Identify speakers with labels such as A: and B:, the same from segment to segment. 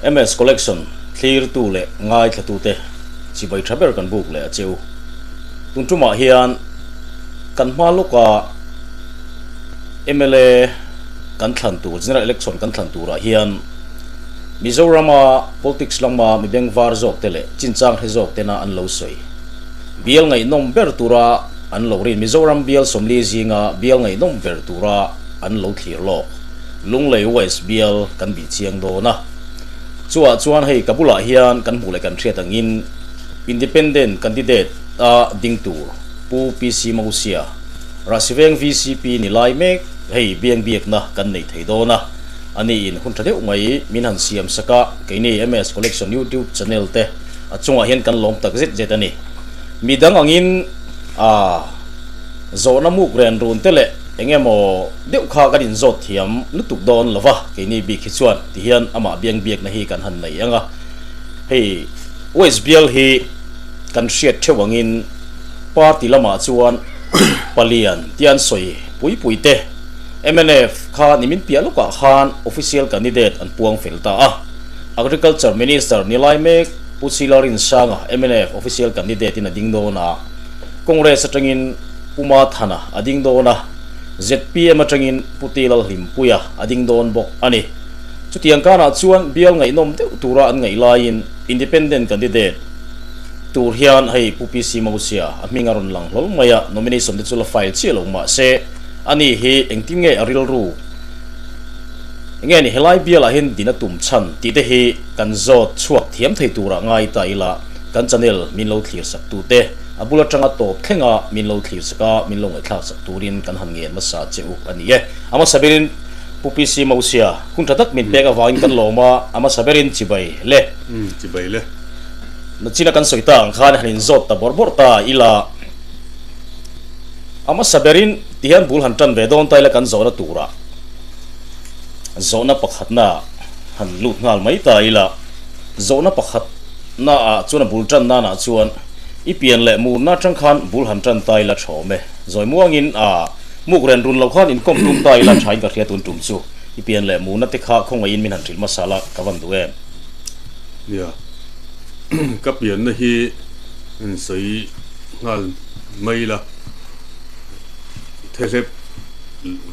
A: MS Collection thlirtu leh ngaithlatute chibai tha ber kan buk leh a cheu. Tun tumah hian kan hma lawka mla kan thlan tur, General Election kan thlan turah hian Mizorama politics lama mi bengvar zawkte leh chinchang hre zawk tena an lo sawi. Bial ngaihnawm ber tura an lo rin Mizoram bial 40 zinga bial ngaihnawm ber tura an lo thlir lawk. Lunglei West bial kan bih chiang dawn a. Chuah chuan hei ka bulah hian kan hmuh leh kan hriat angin Independent candidate a ding tur Pu PC Mosia, Rahsiveng vcp ni lai mek hei biang biakna kan nei thei dawn a. Ani in hun tha deuh mai min han siam sak a, keini MS Collection YouTube channel te a chungah hian kan lawm tak zet zet a ni. Mi dang angin a zawhna muk ren run te leh eng emaw deuh kha kan inzawt thiam lutuk dawn lo va, keini bik hi chuan tihian amah biang biakna hi kan han nei ang a. Hei West bial hi kan hriat theuh angin party lamah chuan palian tia an sawi pui pui te mnf kha nimin piah lawkah khan official candidate an puang fel ta a. Agriculture Minister ni lai mek Pu Chila Rinsanga mnf official candidate in a ding dawn a, Congress atangin Pu Mathana a ding dawn a, zpm atangin Pu T Lalhlimpuia a ding dawn bawk a ni. Chutiang kanah chuan bial ngaihnawm deuh tura an ngaih laiin Independent candidate tur hian hei Pu PC Mosia a hming a rawn lang hlawl mai a, nomination te chu la file chiah lo mahse ani hi engtin nge a rilru Enge ni helai bialah hian din a tum chhan tih te hi kan zawt chhuak thiam thei turah ngai ta ila, kan channel min lo thlir sak tu te, a bul atanga tawp thlenga min lo thlir sak a, min lo ngaihthlak sak turin kan han ngen hmasa che u a ni e. A hmasa berin Pu PC Mosia, hun tha tak min pek avangin kan lawm a, a hmasa berin chibai le.
B: Umm chibai le.
A: Nachina kan sawi ta ang khan han inzawt ta bawrh bawrh ta ila, a hmasa berin tihian bul han tan ve dawn ta ila kan zawhna turah. Zawhna pakhatna han lut nghal mai ta ila, zawhna pakhatna ah chuan a bul tan nanah chuan i pian leh murna atang khan bul han tan ta ila tha awm e. Zawi muangin a muk ren run lo khan inkawm tum ta ila thain ka hria tun tum chu i pian leh murna te kha khawngaihin min han hrilh hmasa la ka van duh em?
B: Nia, ka pianna hi in sawi nghal mai ila, Thehlep.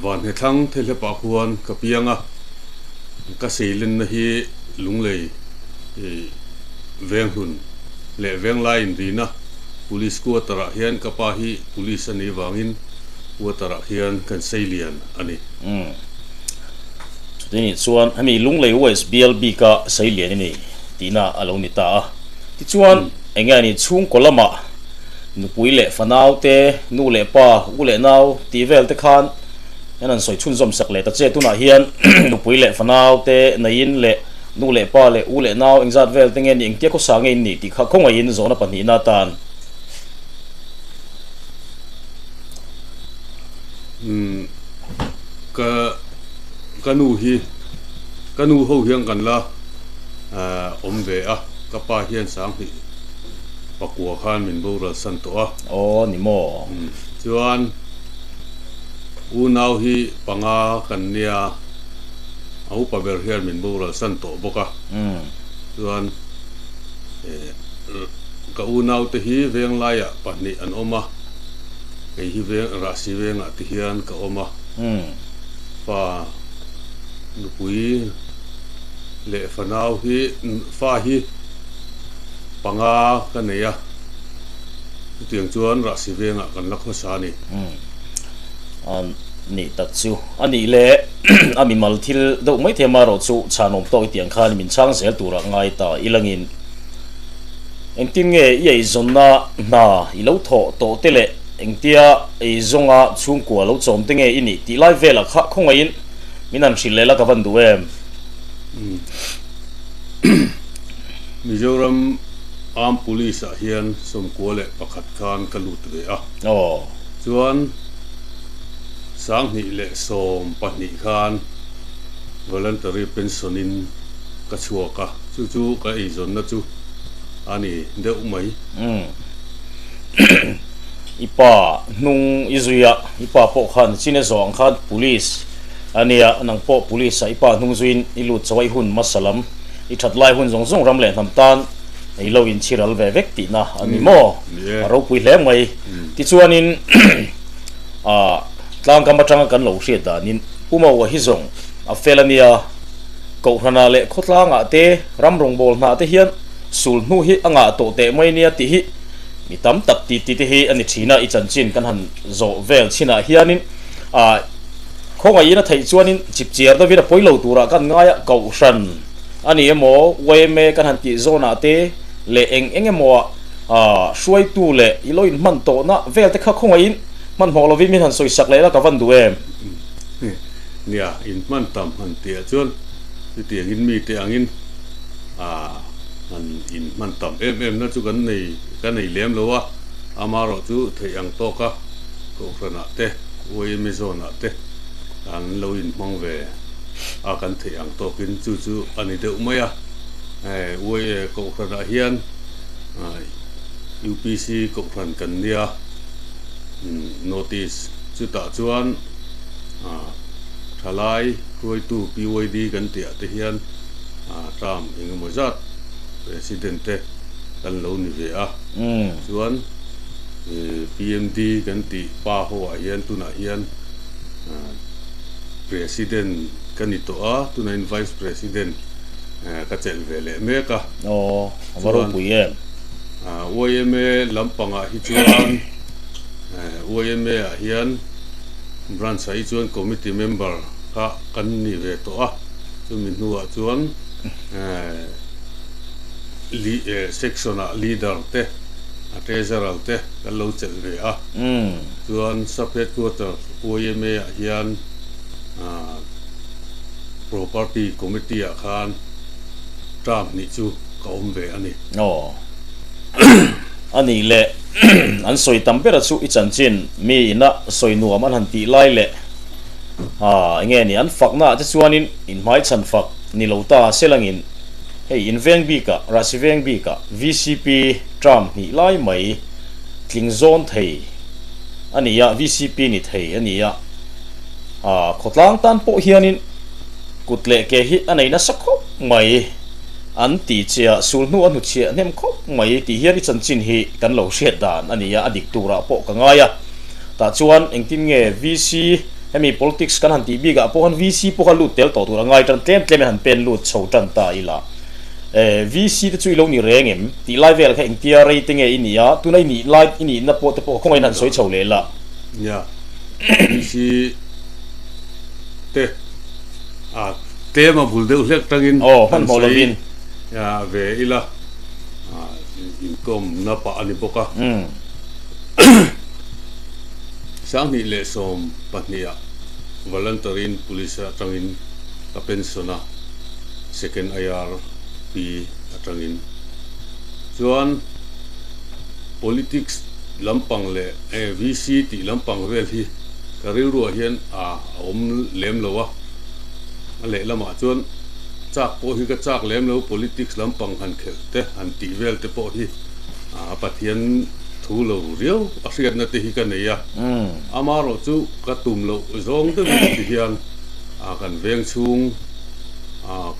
B: Vanhne thlang thehlepah khuan ka piang a, ka seilenna hi Lunglei Venghlun leh Venglai inrina Police Quarter ah hian ka pa hi Police a nih vangin Quarter ah khian kan seilian a ni.
A: Umm. Chuti nih chuan hemi Lunglei West bial bika seilian i ni tihna a lo ni ta a. Tichuan enge a nih chhungkaw lamah Nupui leh fanau te, nu leh pa, u leh nau tih vel te khan hian an sawi chhunzawm sak leh ta che. Tunah hian nupui leh fanau te neiin leh nu leh pa leh u leh nau engzat vel te nge ni, engtia khawsa nge in nih tih kha khawngaihin zawhna pahnihna atan.
B: Umm ka ka nu hi ka nu ho hian kan la awm ve a, ka pa hian sanghnih. Pakua khan min boral san tawh a.
A: Aw ni maw?
B: Umm chuan unau hi panga kan nia, a upa ber hian min boral san tawh bawk a.
A: Umm.
B: Chuan eh ka unau te hi venglaiah pahnih an awm a, kei hi veng Rahsi vengah ti hian ka awm a.
A: Umm.
B: Fa nupui leh fanau hi fa hi. Panga ka nei a, chutiang chuan Rahsi vengah kan la khawsa a ni.
A: Umm, a nih tak chu. A nih le, a mimal thil deuh mai thei amaherawh chu chhanawm tawk i tiang khan min chhang zel turah ngai ta ilangin engtin nge i eizawnna hna i lo thawh tawh te leh engtia eizawnga chhungkua lo chawm te nge i nih tih lai velah kha khawngaihin min han hrilh leh la ka van duh em?
B: Umm. Mizoram Armed Police ah hian 91 khan ka lut ve a. Chuan 2012 khan Voluntary Pension in ka chhuak a, chu chu ka eizawnna chu a ni deuh mai.
A: Umm. I pa hnung i zui a, i pa pawh khan chin a zawh ang khan Police a nia, nang pawh Police ah i pa hnung zuiin i lut chauh a, i hun hmasa lam. I that lai hun zawng zawng ram leh hnam tan ei lo in chhiral ve vek tihna a ni maw? A ropui hle mai. Tichuanin tlangkam atanga kan lo hriat danin Pu Maua hi zawng a fel a nia. Kohhranah leh khawtlangah te ram rawngbâwl hnah te hian sul hnu hi a ngah tawh teh mai nia tih hi mi tam tak ti ti te hi a ni thin a. I chanchin kan han zawh vel chinah hianin Khawngaihin a theih chuanin chipchiar deuhin a pawi lo turah kan ngai a, Kohhran a ni emaw, yma kan han tih zawnah te leh eng eng emaw ah hruaitu leh i lo inhman tawhna vel te kha khawngaihin hmanhmawh lovin min han sawisak leh la ka van duh em?
B: Nia, inhman tam han tihah chuan chutiangin mite angin han inhman tam em em na chu kan nei ka nei lem lo a, amaherawhchu theih ang tawka Kohhranah te, yma zawnah te an lo inhmang ve a, kan theih ang tawkin chu chu a ni deuh mai a. Hei yma Kohhranah hian UPC Kohhran kan nia notice chutah chuan thalai hruaitu PYD kan tihah te hian term engemaw zat President te kan lo ni ve a, chuan. PMD kan tih pa ho ah hian tunah hian President ka ni tawh a, tunah hian Vice President ka chelh ve leh mek a.
A: Aw, a va ropui em.
B: Yma lampangah hi chuan yma ah hian branch ah hi chuan committee member kha kan ni ve tawh a, chumi hnuah chuan section ah leader te a treasurer te kan lo chelh ve a, chuan sub headquarter yma ah hian property committee ah khan term hnih chu ka awm ve a ni.
A: Aw. A nih leh an sawi tam bera chu i chanchin mi ina sawi nuam an han tih lai leh enge ni an fakna ah te chuanin inhmaichhan fak ni lo ta selangin Hei in veng bikah, Rahsi veng bikah vcp term hnih lai mai tling zawn thei a ni a, vcp ni thei a ni a. Aa khawtlang tan pawh hianin kut leh ke hi a nei nasa khawp mai an ti che a, sul hnu a hnuchhiah hnem khawp mai tih hian i chanchin hi kan lo hriat dan a ni a, a dik turah pawh ka ngai a. Tah chuan engtin nge VC hemi politics kan han tih bikah pawh khan VC pawh kha lut tel tawh tur a ngai tan tlem tlem in han pen lut chho tan ta ila. Eh VC te chu i lo ni reng em? Tih lai vel kha engtia rei te nge i nih a, tuna i nih lai i nihna pawh te pawh khawngaih in han sawi chho leh la.
B: Nia, VC te a tlem a bul deuh hlek tangin han sawi ve ila inkawmna pah a ni bawk a. 2012 ah Voluntary in Police atangin ka pension a, Second IRP atangin. Chuan Politics lampang leh VC tih lampang vel hi ka rilruah hian a awm lem lo a, a lehlamah chuan chak pawh hi ka chak lem lo, Politics lampang han khelh te han tih vel te pawh hi a Pathian Thu lo riau a hriatna te hi ka nei a, amaherawh chu ka tum loh zawng deuhin ti hian kan veng chhung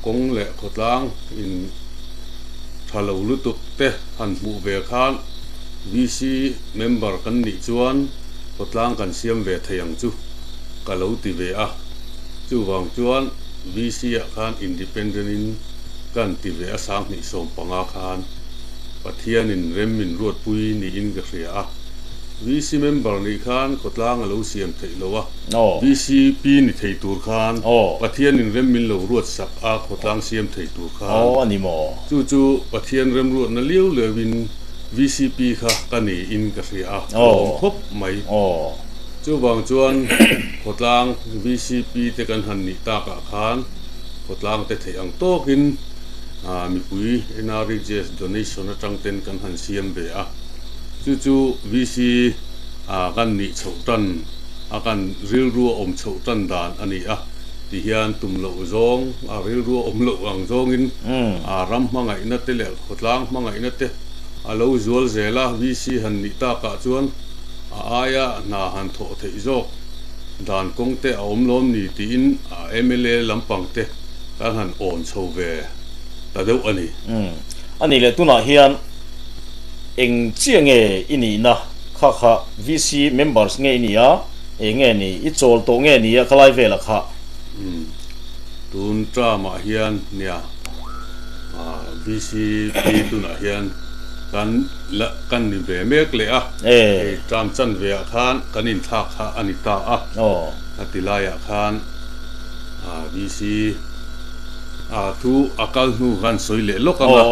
B: kawng leh khawtlang in tha lo lutuk te han hmuh ve khan VC member kan nih chuan khawtlang kan siam ve thei ang chu ka lo ti ve a, chuvang chuan VC ah khan independent in kan ti ve a 2015 khan. Pathianin rem min ruatpui niin ka hria a. VC member nih khan khawtlang a lo siam theih lo a, VCP ni thei tur khan Pathianin rem min lo ruat sak a khawtlang siam thei tur khan. Chu chu Pathian remruatna liau liauin VCP kha ka niin ka hria a, ka lawm khawp mai. Chuvang chuan khawtlang VCP te kan han nih takah khan khawtlang te theih ang tawkin, Mipui NREGS donation atang ten kan han siam ve a, chu chu VC kan nih chhoh tan a kan rilru a awm chhoh tan dan a ni a, ti hian tum loh zawng a rilru a awm loh ang zawngin ram hmangaihna te leh khawtlang hmangaihna te a lo zual zel a, VC han nih takah chuan a aia hna han thawh theih zawk dan kawng te a awm lawm ni tiin mla lampang te Kan han awn chho ve ta deuh a ni.
A: Umm. A nih leh tunah hian eng chiah nge i nihna kha kha VC members nge i nih a, eng nge ni, i chawl tawh nge ni a khalai velah kha?
B: Umm. Tun term ah hian nia VCP tunah hian kan la kan ni ve mek leh a, hei term chanve ah khan kan inthlak kha a ni ta a, a ti laiah khan VC a thu a kal hnu khan sawi leh lawk ang a,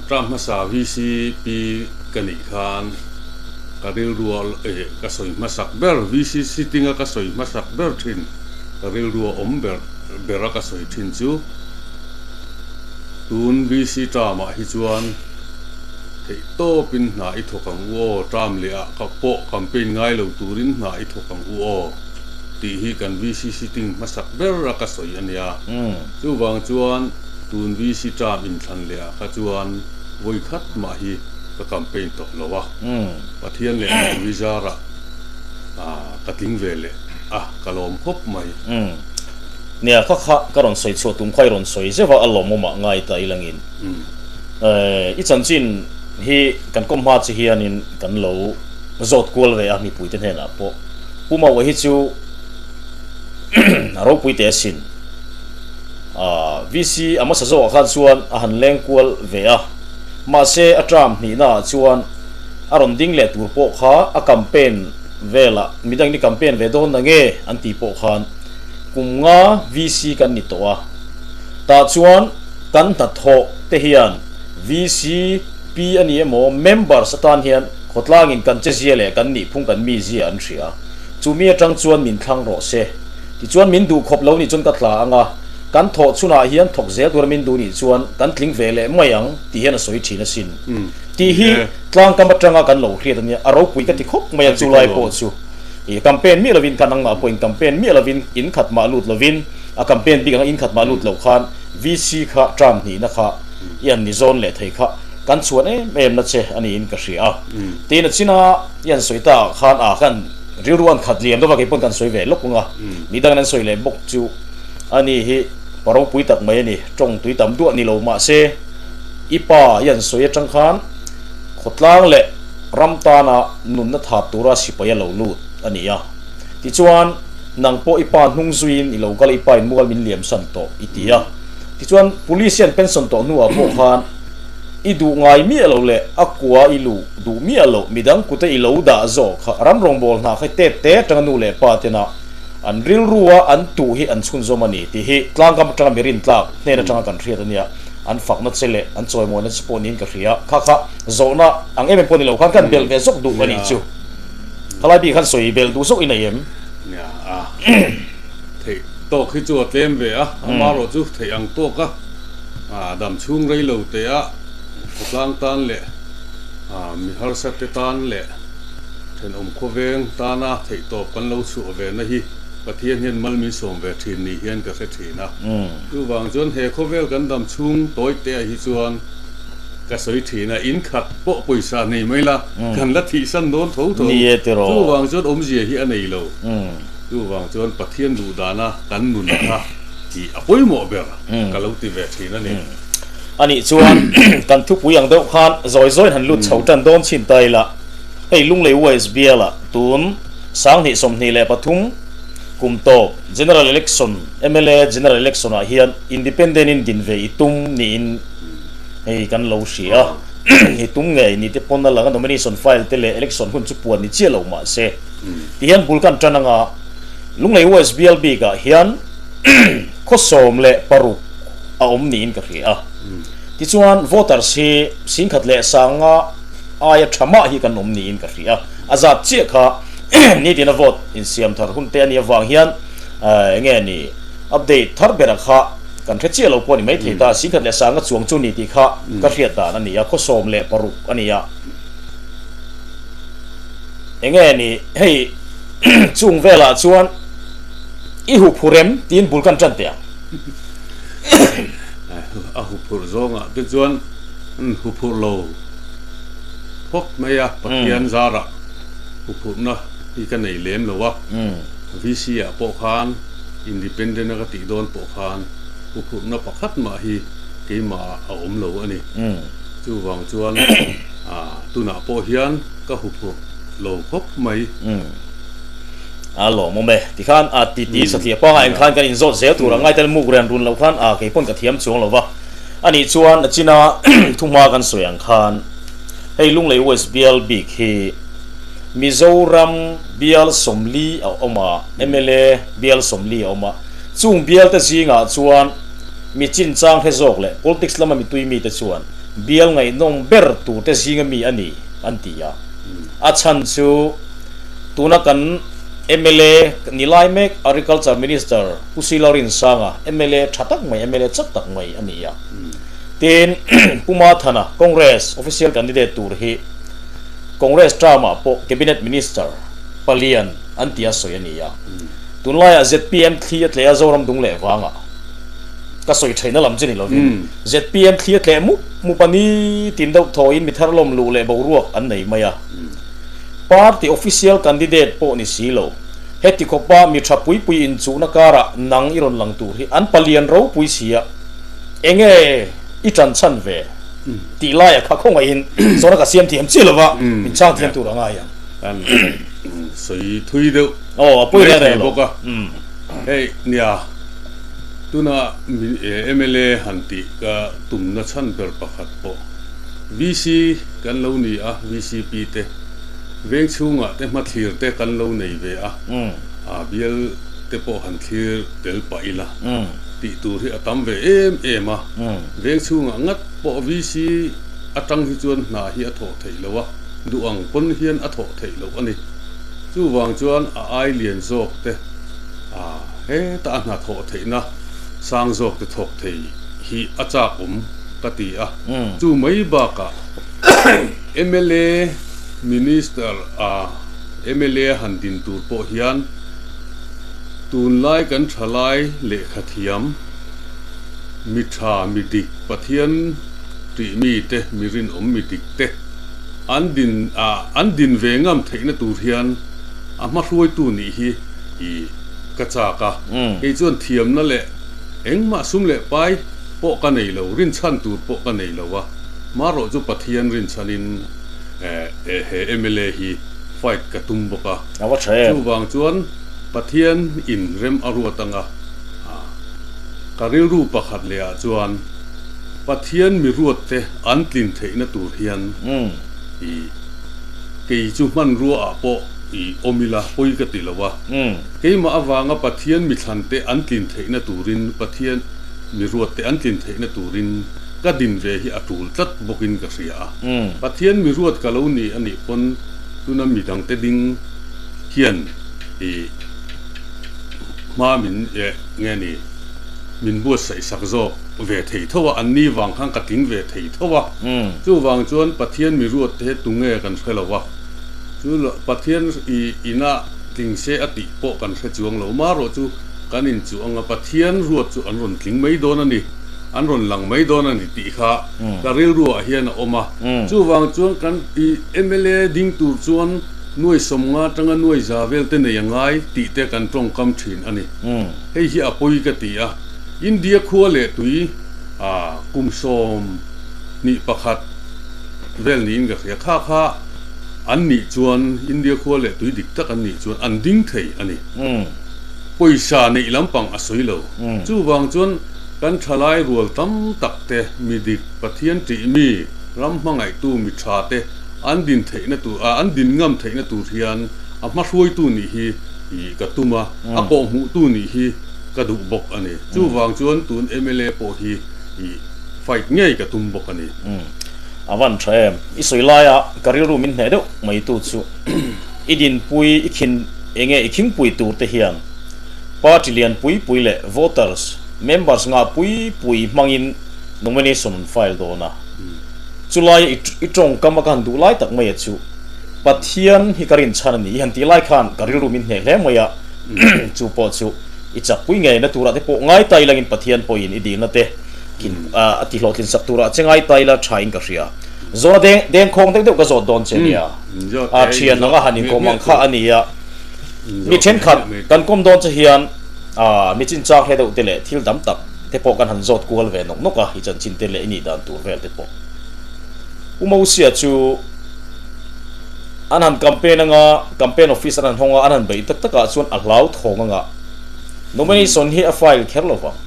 B: term hmasa VCP ka nih khan ka rilrua ka sawi hmasak ber VC sitting a ka sawi hmasak ber thin. Ka rilru a awm ber ber a ka sawi thin chu tun VC term ah hi chuan theih tawpin hna i thawk ang u aw, term leh ah ka pawh campaign ngai lo turin hna i thawk ang u aw tih hi kan VC sitting hmasak ber a ka sawi a nia. Chuvang chuan tun VC term inthlan leh ah kha chuan vawi khat mah hi ka campaign tawh lo a, Pathian leh mipui zarah ka tling ve leh. A, ka lawm khawp mai.
A: Umm. Nia, kha kha ka rawn sawi chhuah tum kha i rawn sawi zeuh a, a lawmawmah ngai ta ilangin. Eh, i chanchin hi kan kawm hma chi hianin kan lo zawt kual ve a mipuite hnenah pawh. Pu Maua hi chu a ropui teh asin. Ah, VC a hmasa zawkah khan chuan a han leng kual ve a, mahse a term hnihnaah chuan a rawn ding leh tur pawh kha a campaign Velah midang ni campaign ve dawn na nge an tih pawh khan kum nga VC kan ni tawh a, tah chuan kan hnathawh te hian VC pi a ni emaw members atan hian khawtlangin kan chezia leh kan nihphung kan mizia an hria, chumi atang chuan min thlang rawh se tichuan min duh khawp lo nih chuan ka tla ang a, kan thawh chhunah hian thawk zel tura min duh nih chuan kan tling ve leh mai ang tih hian a sawi thin asin tih hi. Tlangkam atanga kan lo hriat a nia, a ropui ka ti khawp mai a, chu lai pawh chu i campaign miah lovin khan nangmah pawhin campaign miah lovin in khat mah lut lovin a campaign bik anga in khat mah lut loh khan VC kha term hnihna kha i an ni zawn leh thei kha kan chhuan em em na che a niin ka hria a. Tin a china i an sawi ta ah khan a khan rilru an khat liam deuh a, kei pawn kan sawi ve lawk ang a, midang an sawi leh bawk chu a ni hi pa ropui tak mai a ni, tawng tui tam duah ni lo mahse i pa i an sawi atang khan Khawtlang leh ram tana nunna thap tura sipai a lo lut a ni a. Tichuan, nang pawh i pa hnung zuiin i lo kal a, i pa in mual min liam san tawh i ti a. Tichuan, police hian pension tawh hnuah pawh khan i duh ngai miah lo leh a kua i luh duh miah loh midang kute i lo dah zawk kha ram rawngbâwl hna kha tet te atanga nu leh pa tena an rilrua an tuh hi an chhunzawm a ni tih hi tlangkam atanga mi rintlak hnen atanga kan hriat a nia. An fakna che leh an chawimawina che pawh niin ka hria. Kha kha zawhna ang em em pawh ni lo khan kan belh ve zawk duh a nih chu. Khalai bik khan sawi belh duh zawk i nei em?
B: Nia a, theih tawk hi chu a tlem ve a, amaherawh chu theih ang tawk a, dam chhung rei lo teh a, khawtlang tan leh mi harsa te tan leh thenawm khawveng tana theih tawp kan lo chhuah ve na hi Pathian hian mal min sawm ve thin ni hian ka hre thin a. Chuvang chuan he khawvel kan dam chhung tawi te ah hi chuan ka sawi thin a, in khat pawh pawisa nei mai la, kan la thihsan dawn tho tho. Chuvang chuan awmzia hi a nei lo. Chuvang chuan Pathian duh dana kan nun kha tih a pawimawh ber ka lo ti ve thin a ni.
A: A nih chuan kan thupui ang deuh khan zawi zawiin han lut chho tan dawn chhin ta ila, hei Lunglei West bialah tun 2023, Kum tawp General Election, mla General Election ah hian Independent in din ve i tum niin hei kan lo hria a, i tum ngei ni te pawn a lang a, nomination file te leh election hun chu puan ni chiah lo mah se ti hian bul kan tan anga Lunglei West bial bik ah hian khaw 16 a awm niin ka hria a, tichuan voters hi 10,000 leh sanga aia tha mah hi kan awm niin ka hria a, a zat chiah kha Nitin a vote insiam thar hun te a nih avang hian enge ni update thar berah kha kan hre chiah lo pawh a ni maithei ta, 10,000 leh sanga chuang chu ni tih kha ka hriat dan a ni a, khaw 16 a ni a. Enge ni hei chung velah chuan i huphurh em tiin bul kan tan teh ang.
B: A huphurh zawngah te chuan huphurh lo phawt mai a, Pathian zarah. Huphurhna hi ka nei lem lo a, VC ah pawh khan Independent a ka tih dawn pawh khan huphurhna pakhat mah hi keimah a awm lo a ni. Chuvang chuan tunah pawh hian ka huphurh lo khawp mai.
A: A lawmawm e. Tikhan a titi satliah pangah eng khan kan inzawt zel tur a ngaihtel muk rian run loh khan a kei pawn ka thiam chuang lo va. A nih chuan a china thuhma kan sawi ang khan hei Lunglei West bial bik hi Mizoram bial 40 a awm a, mla bial 40 a awm a. Chung bialte zingah chuan mi chinchang hre zawk leh politics lama mitui mite chuan bial ngaihnawm ber turte zinga mi a ni an ti a. A chhan chu tuna kan mla ni lai mek Agriculture Minister Pu Silo Rinsanga mla tha tak mai, mla chak tak mai a ni a. Tin, Pu Mathana Congress official candidate tur hi Congress term-ah pawh Cabinet Minister palian an tia sawi a ni a. Tunlaiah zpm thli a tleh a Zoram dung leh vangah ka sawi theihna lam chu ni lovin zpm thli a tleh mup mup a ni tin deuh thawiin mi thar lawm luh leh boruak an nei mai a. Party official candidate pawh ni si lo. Heti khawpa mi tha pui pui inchuhna karah nang i rawn lang tur hi an palian ropui si a, enge i tan chhan ve tih laia kha khawngaihin zawhna ka siam thiam chiah lova min chhang thiam tur a ngai ang.
B: Kan sawi thui deuh
A: Aw a pawi
B: mai
A: reng
B: thei
A: reng lo.
B: bawk a. Hei nia tuna mla han tih ka tumna chhan ber pakhat pawh VC kan lo ni a, VCP te veng chhungah te hmathlir te kan lo nei ve a, a bial te pawh han thlir tel pah ila tih tur hi a tam ve em em a. Veng chhungah ngat pawh VC atang hi chuan hna hi a thawh theih lo a, duh ang pawn hian a thawh theih loh a ni. Chuvang chuan a ai lian zawk te a heta a hna thawh theihna sang zawk te thawk thei hi a chak awm ka ti a. Chu mai bakah mla Minister a mla han din tur pawh hian tunlai kan thalai lehkha thiam mi tha mi dik Pathian tih mi te mi rinawm mi dik te an din a an din ve ngam theihna tur hian a hmahruaitu nih hi i ka chak a. Kei chuan thiamna leh engmah sum leh pai pawh ka nei lo, rinchhan tur pawh ka nei lo a, marawh chu Pathian rinchhanin he mla hi fight ka tum bawk a.
A: A va tha em.
B: Chuvang chuan Pathian in rem a ruat anga ka rilru pakhat leh ah chuan Pathian mi ruat te an tlin theihna tur hian i kei chu hmanrua ah pawh i awm ila pawi ka ti lo a. Keimah avanga Pathian mi thlan te an tlin theihna turin Pathian mi ruat te an tlin theihna turin ka din ve hi a tul tlat bawkin ka hria a. Pathian mi ruat ka lo ni a nih pawn tuna mi dangte ding hian i hma min nge ni min buatsaih sak zawk ve thei tho a, an ni vang khan ka tling ve thei tho a. Chuvang chuan Pathian mi ruat te tunge kan hre lo a, chu Pathian i ina tling se a tih pawh kan hre chuang lo. Marawh chu kan inchuh anga Pathian ruat chu an rawn tling mai dawn a ni. An rawn lang mai dawn a ni tih kha ka rilruah hian a awm a. Chuvang chuan kan i mla ding tur chuan nuai 50 atanga nuai za vel te nei a ngai tih te kan tawngkam thin a ni. Hei hi a pawi ka ti a. India khua leh tui a kum 21 vel niin ka hria. Kha kha an nih chuan India khua leh tui dik tak an nih chuan an ding thei a ni. Pawisa neih lampang a sawi lo. Chuvang chuan Kan thalai rual tam tak te, mi dik, Pathian tih mi, ram hmangaihtu mi tha te an din theihna tur, an din ngam theihna tur hian a hmahruaitu nih hi ka tum a, a kawhhmuhtu nih hi ka duh bawk a ni. Chuvang chuan tun mla pawh hi fight ngei ka tum bawk a ni.
A: A van tha em? I sawi laia ka rilru min hneh deuh mai tu chu i dinpui, i khin enge i khingpui tur te hian Party lian pui pui leh voters, members ngah pui pui hmangin nomination an file dawn a. Chulai i tawngkam a ka han duh lai tak mai a chu Pathian hi ka rinchhan a ni i han tih lai khan ka rilru min hneh hle mai a, chu pawh chu i chakpui ngei na turah te pawh ngai ta ilangin Pathian pawhin i dilna te a ti hlawhtlin sak turah che ngai ta ila tha in ka hria. Zawhna deng dengkhawng deuh deuh ka zawt dawn che nia. A thian anga han inkawm ang kha a ni a. Mi thenkhat kan kawm dawn che hian mi chinchang hle deuh te leh thil dam tak te pawh kan han zawt kual ve nawk nawk a, i chanchin te leh i nih dan tur vel te pawh. U Mosia chu an han campaign anga, campaign office an han hawng a, an han beih tak takah chuan a hlauthawng anga nomination hi a file kher lo vang.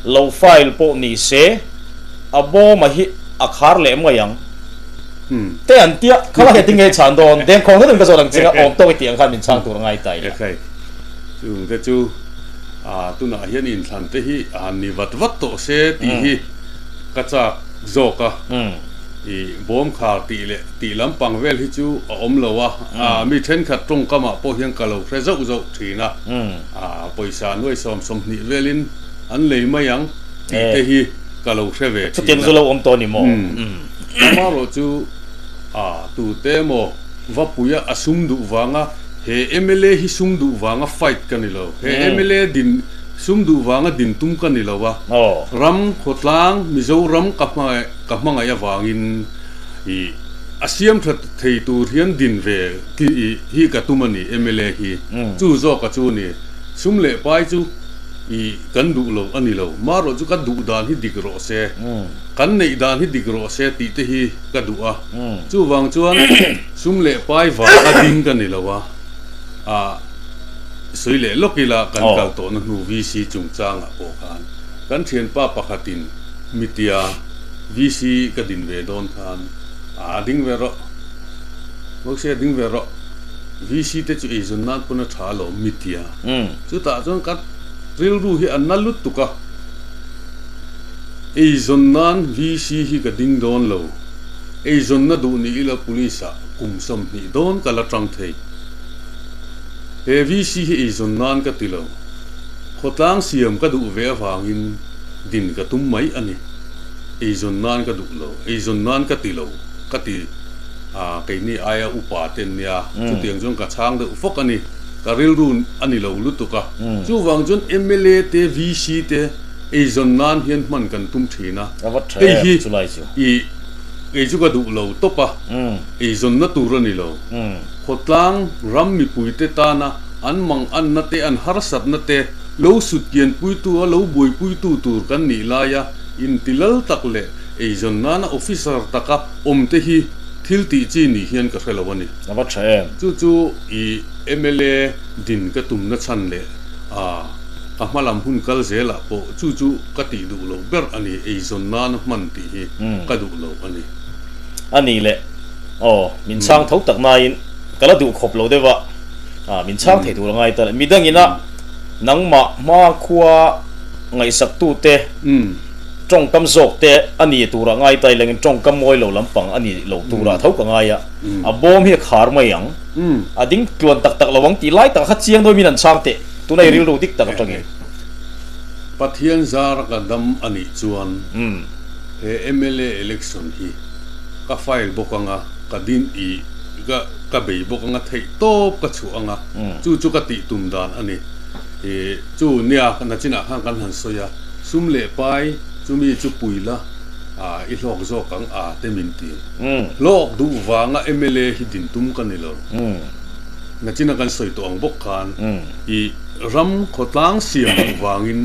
A: Lo file pawh ni se a bawma hi a khar leh mai ang. Te an tia, khala he tinge chhan dawn, dengkhawng hret in ka zawt ang chinga awm tawk i tih ang khan min chhang tur a ngai ta ila.
B: Ekhai, chung te chu tunah hian inthlan te hi han ni vat vat tawh se tih hi ka chak zawk a, i bawm khar tih leh tih lampang vel hi chu a awm lo a, mi thenkhat tawngkamah pawh hian ka lo hre zauh zauh thin a, pawisa nuai 20 velin an lei mai ang tih te hi ka lo hre ve thin a.
A: Chutiang chu lo awm tawh a ni maw?
B: Amaherawh chu a tute emaw Vapuia a sum duh vanga he mla hi sum duh vanga fight ka ni lo, he mla din sum duh vanga din tum ka ni lo a, ram khawtlang Mizoram ka ka hmangaih avangin i a siam tha thei tur hian din ve hi ka tum a ni mla hi chu zawka chu a ni. Sum leh pai chu i kan duh lo a ni lo, marawh chu ka duh dan hi dik rawh se. Kan neih dan hi dik rawh se tih te hi ka duh a, chuvang chuan sum leh pai vanga ding ka ni lo a, ah sawi leh lawk ila kan kal tawhna hnu VC chungchangah pawh khan kan thianpa pakhatin mitia VC ka din ve dawn khan ah ding ve rawh, Mawksia ding ve rawh, VC te chu eizawn nan pawn a tha alawm mitia, chutah chuan ka rilru hi a na lutuk a. Eizawn nan VC hi ka ding dawn lo. Eizawnna duh ni ila Police ah kum 20 dawn ka la tang thei. He VC hi eizawn nan ka ti lo. Khawtlang siam ka duh ve avangin din ka tum mai a ni. Eizawn nan ka duh lo. Eizawn nan ka ti lo ka ti a, keini aia upa te an nia. Chutiang chuan ka chhang deuh fawk a ni. Ka rilru a ni lo lutuk a. Chuvang chuan mla te, VC te. Eizawn nan hian hman kan tum thin a, hei hi i kei chu ka duh lo tawp a, eizawnna tur a ni lo. Khawtlang ram mipuite tana an manganna te, an harsatna te lo sutkianpuitu a lo buaipuitu tur kan nih laia intilal tak leh eizawn nana officer taka awm te hi thil tih chi ni hian ka hre lo a ni. Chu chu i mla din ka tumna chhan leh a. Ka hma lam hun kal zelah pawh chu chu ka tih duh loh ber a ni, eizawn nana hman tih hi ka duh lo a ni.
A: A ni le, aw, min chhang tho tak nain ka la duh khawp lo deuh a, a, min chhang thei tur a ngai ta le. Midangina nangmah hma khua ngaihsaktute tawngkam zawkte a ni turah ngai ta ilangin tawngkam mawi lo lampang a ni lo turah tho ka ngai a, a bawm hi a khar mai ang, a ding tluan tak tak lo ang tih lai takah kha chiang dawih min an chhang teh. Tuna i rilru dik tak atangin.
B: Pathian zar ka dam a nih chuan he mla election hi ka file bawk anga, ka din i ka ka bei bawk anga theih tawp ka chhuah anga, chu chu ka tih tum dan a ni. I chu nia nachinah khan kan han sawi a, sum leh pai chumi chu pui la a i hlawk zawk ang a te min ti. Hlawk duh vanga mla hi din tum ka ni lo. Nachina kan sawi tawh ang bawk khan i ram khawtlang siam duh vangin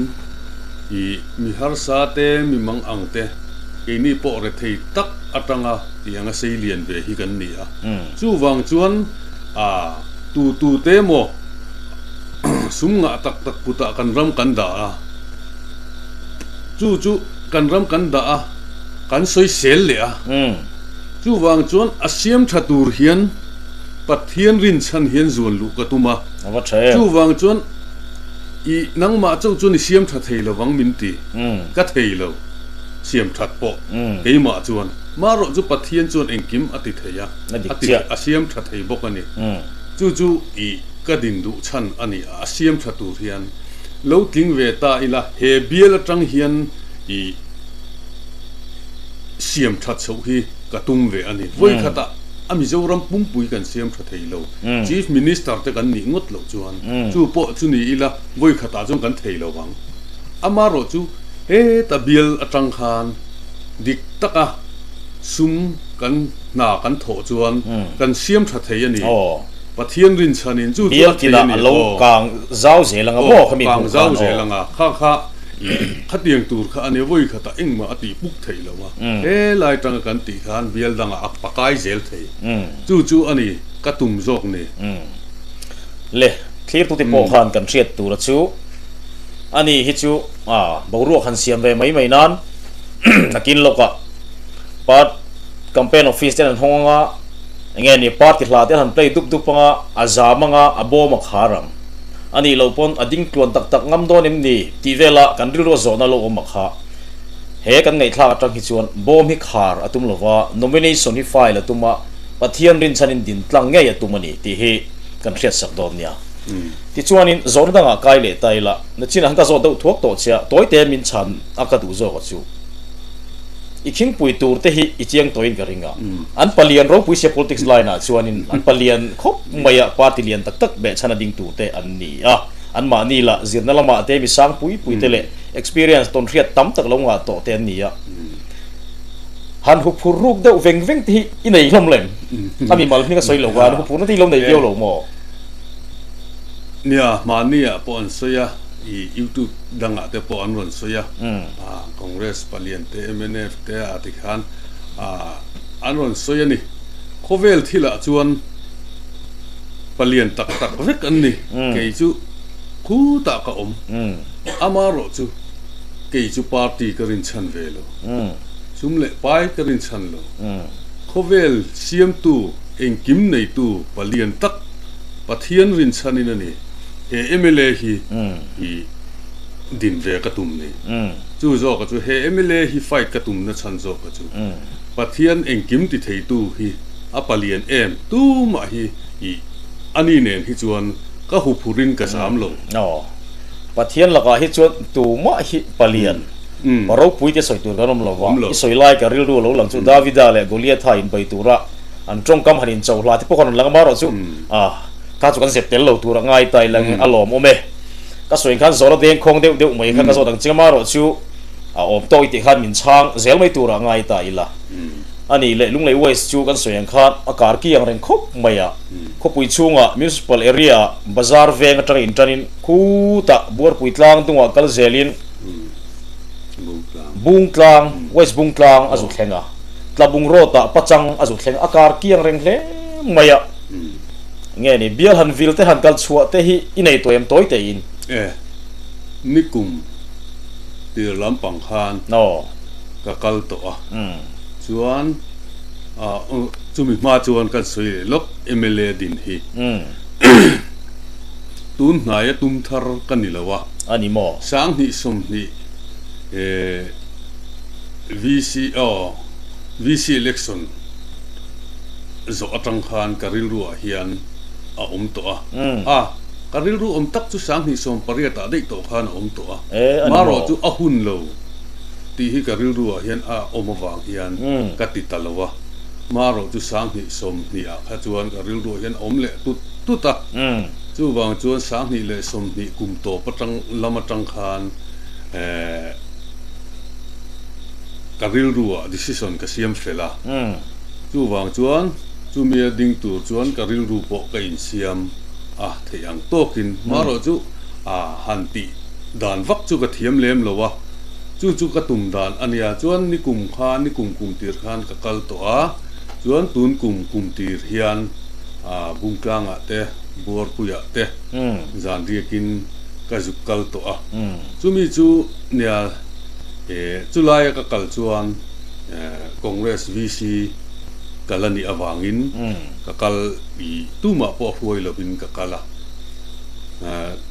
B: i mi harsa te, mi mang ang te, keini pawh rethei tak atanga tih anga sei lian ve hi kan ni a. Chuvang chuan a tu tu te maw sum ngah tak tak kutah kan ram kan dah a, chu chu kan ram kan dah a, kan sawi sel leh a. Chuvang chuan a siam tha tur hian. Pathian rinchhan hian zuan luh ka tum a.
A: A va tha em.
B: Chuvang chuan i nangmah chauh chuan i siam tha thei lovang min ti. Ka thei lo. Siam that pawh keimah chuan. Marawh chu Pathian chuan engkim a ti thei a.
A: A dik chiah.
B: A siam tha thei bawk a ni. Chu chu i ka din duh chhan a ni a. A siam tha tur hian lo tling ve ta ila he bial atang hian i siam that chhoh hi ka tum ve a ni. Vawikhatah. A Mizoram pumpui kan siam tha thei lo. Chief Minister te kan nih ngawt loh chuan chu pawh chu ni ila vawi khatah chuan kan thei lo ang. Amarawh chu heta bial atang khan dik taka sum kan hna kan thawh chuan kan siam tha thei a ni. Pathian rinchhanin chu chu a thei a ni.
A: Bial kinah a lo kang zau zel anga maw khami hmuh khan aw.
B: Kang zau zel anga kha kha. Khatiang tur kha a nia, vawi khatah engmah a tih puk theih lo a, helai tanga kan tih khan bial dangah a pakai zel thei. Chu chu a ni ka tum zawk ni.
A: Le, thlirtute pawh khan kan hriat tura chu a ni hi chu a boruak han siam ve mai mai nan nakin lawkah part campaign office te an hawng anga enge ni party hla te an han play dup dup anga a zam anga a bawm a khar ang. A nih loh pawn a ding tluan tak tak ngam dawn em ni tih vela kan rilru a zawhna lo awm a kha. He kan ngaihthlak atang hi chuan bawm hi khar a tum lova, nomination hi file a tum a, Pathian rinchhanin din tlang ngei a tum a ni tih hi kan hriatsak dawn nia. Tichuanin zawhna dangah kai leh ta ila, nachin han ka zawh deuh thuak tawh che a, tawite min chhan a ka duh zawk a chu. I khingpui tur te hi i chiang tawhin ka ring a, an palian ropui sia politics line ah chuanin an palian khawp mai a, party lian tak tak behchhan a ding tur te an ni a, an mahni lah zirna lamah te mi sang pui pui te leh experience tawnhriat tam tak lo ngah tawh te an ni a. Han huphur ruk deuh veng veng te hi i nei hlawm lem? A mimal hming a sawi lo khan huphurna te hi lo nei viau lo maw?
B: Nia, mahni ah pawh an sawi a. I youtube dangah te pawh an rawn sawi a, Congress palian te mnf te a ti khan an rawn sawi a ni. Khawvel thilah chuan palian tak tak vek an ni, kei chu khutah ka awm, amarawh chu kei chu party ka rinchhan ve lo, sum leh pai ka rinchhan lo, khawvel siamtu engkim neitu palian tak Pathian rinchhanin a ni. He mla hi i din ve ka tum ni. Chu zawka chu he mla hi fight ka tumna chhan zawka chu Pathian engkim ti theitu hi a palian em tumah hi i ani nen hi chuan ka huphurin ka zam lo.
A: Aw. Pathian lakah hi chuan tumah hi palian pa ropui te sawi tur kan awm lo va. I sawi lai ka rilru a lo lang chu Davida leh Goliatha inbei tura an tawngkam han incho hla te pawh khan rawn lang a marawh chu ah. Kha chu kan zep tel lo tur a ngai ta ila nge a lawm awm e. Ka sawi khan zawhna deng khawng deuh deuh mai kha ka zawt ang ching a marawh chu a awm tawk i tih khan min chhang zel mai tur a ngai ta ila. A nih leh Lunglei West chu kan sawi ang khan a kar ki ang reng khawp mai a. Khawpui chhungah Municipal area ah bazar veng atanga intanin khutah Buarpui tlang dungah kal zelin Bungtlang, West Bungtlang a zu thleng a. Tlabung Road ah Pachang a zu thleng a kar ki ang reng hle mai a. Nge ni, bial han vil te han kal chhuah te hi i nei tawh em tawi te in?
B: E, nikum tir lampang khan ka kal tawh a, chuan chumi hma chuan kan sawi leh lawk mla din hi tun hnaia tum thar ka ni lo a,
A: A ni maw?
B: 2020 VC aw VC election. Zawh atang khan ka rilru ah hian a awm tawh a. A, ka rilru awm tak chu 2018 ah daih tawh khan a awm tawh a. Marawh chu a hun lo tih hi ka rilru ah hian a awm avang hian ka ti ta lo a. Marawh chu 2020 ah kha chuan ka rilru ah hian a awm leh tut tut a. Chuvang chuan 2020 kum tawp atang lam atang khan ka rilru ah decision ka siam fel a. Chuvang chuan chumi a ding tur chuan ka rilru pawh ka insiam a theih ang tawkin hmarawh chu a han tih dan vak chu ka thiam lem lo a, chu chu ka tum dan a nia. Chuan nikum khan, nikum kum tir khan ka kal tawh a, chuan tun kum kum tir hian Bungtlangah te, Buarpuiah te zan riakin ka zuk kal tawh a. Chumi chu nia chulaia ka kal chuan Congress VC kal a nih avangin ka kal i tumah pawh hruai lovin ka kal a.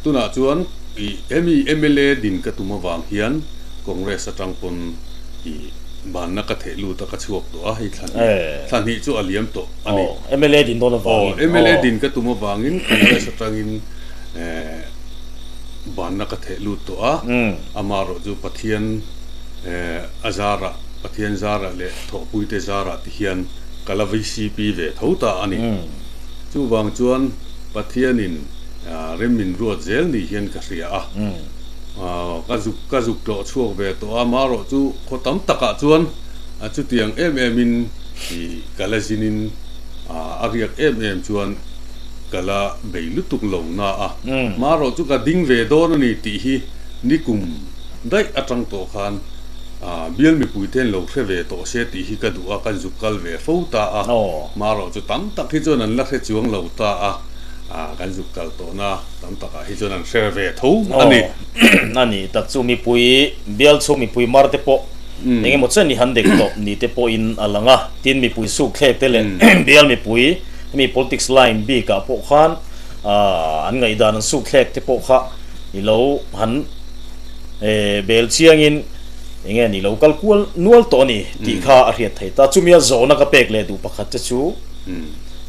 B: Tunah chuan i hemi mla din ka tum avang hian Congress atang pawn i banna ka theh lut a ka chhuak tawh a, hei thla hnih thla hnih chu a liam tawh a ni.
A: Mla din dawn avangin.
B: Aw, mla din ka tum avangin Congress atangin banna ka theh lut tawh a, amaherawh chu Pathian A zarah, Pathian zarah leh thawhpuite zarah ti hian ka la vcp ve tho ta a ni. Chuvang chuan Pathianin rem min ruat zel ni hian ka hria a. Ka zuk ka zuk tlawh chhuak ve tawh a, marawh chu khaw tam takah chuan chutiang em emin ka la zinin a riak em em chuan ka la bei lutuk lo na a. Marawh chu ka ding ve dawn a ni tih hi nikum. daih atang tawh khan bial mipuite an lo hre ve tawh se tih hi ka duh a, kan zuk kal ve fo ta a, marawh chu tam tak hi chuan an la hre chuang lo ta a, kan zuk kal tawhna tam takah hi chuan an hre ve tho a ni.
A: A ni tak chu mipui bial chhung mipui mar te pawh eng emaw chen i han dek tawh ni te pawhin a lang a, tin mipui suk thlek te leh bial mipui hemi politics line bikah pawh khan an ngaihdan an suk thlek te pawh kha i lo han bel chiangin eng nge ni lo kal kual nual tawh a ni tih kha a hriat thei ta. Chumia zawhna ka pek leh duh pakhat te chu